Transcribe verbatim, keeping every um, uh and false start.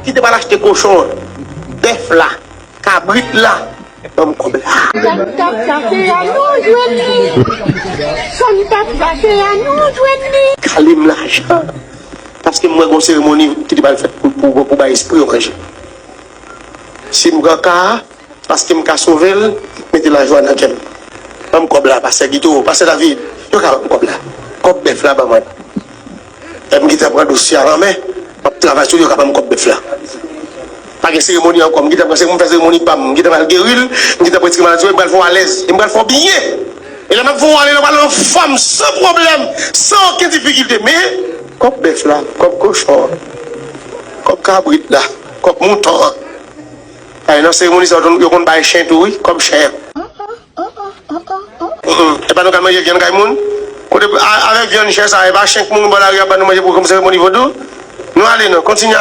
ki te pral achte kochon an, bèf la, kabrit la, ban m kòb la. Sa n t ap fè a, nou jwenn li. Sa n t ap fè a, nou jwenn li. Kale m lajan. Paske m wè gon seremoni ki te pral fèt pou, pou, pou bay espri yo manje. Si m pran ka a, paske m ka sove l, mete lajwa nan kè m. Ban m kòb la, pastè Guito, pastè David, yo ka ban m kòb la. Kòb bèf la, ban mwen. Lè m gentan pran dosye a nan men, m ap travay sou li, yo ka ban m kòb bèf la. Pa gen seremoni ankò, m gentan pran seremoni, m fè seremoni pa m, m gentan pral geri l, m gentan pran ti maladi, m pral fè w alèz, e m pral fè w byen. E lè m ap fè w ale, lè w pral anfòm, san pwoblèm, san okenn difikilte. Men, kòb bèf la, kòb kochon an, kòb kabrit la, kòb mouton an. Ay, nan seremoni sa yo, yo konn bay chen tou, wi, kòb chen an. Mm, mm. E pa nou ka manje vyann kay moun? Kote, a, avèk vyann chè sa, e pa chen k moun bò lari a ban nou manje pou kòm seremoni vodou? Nou ale non, kontinye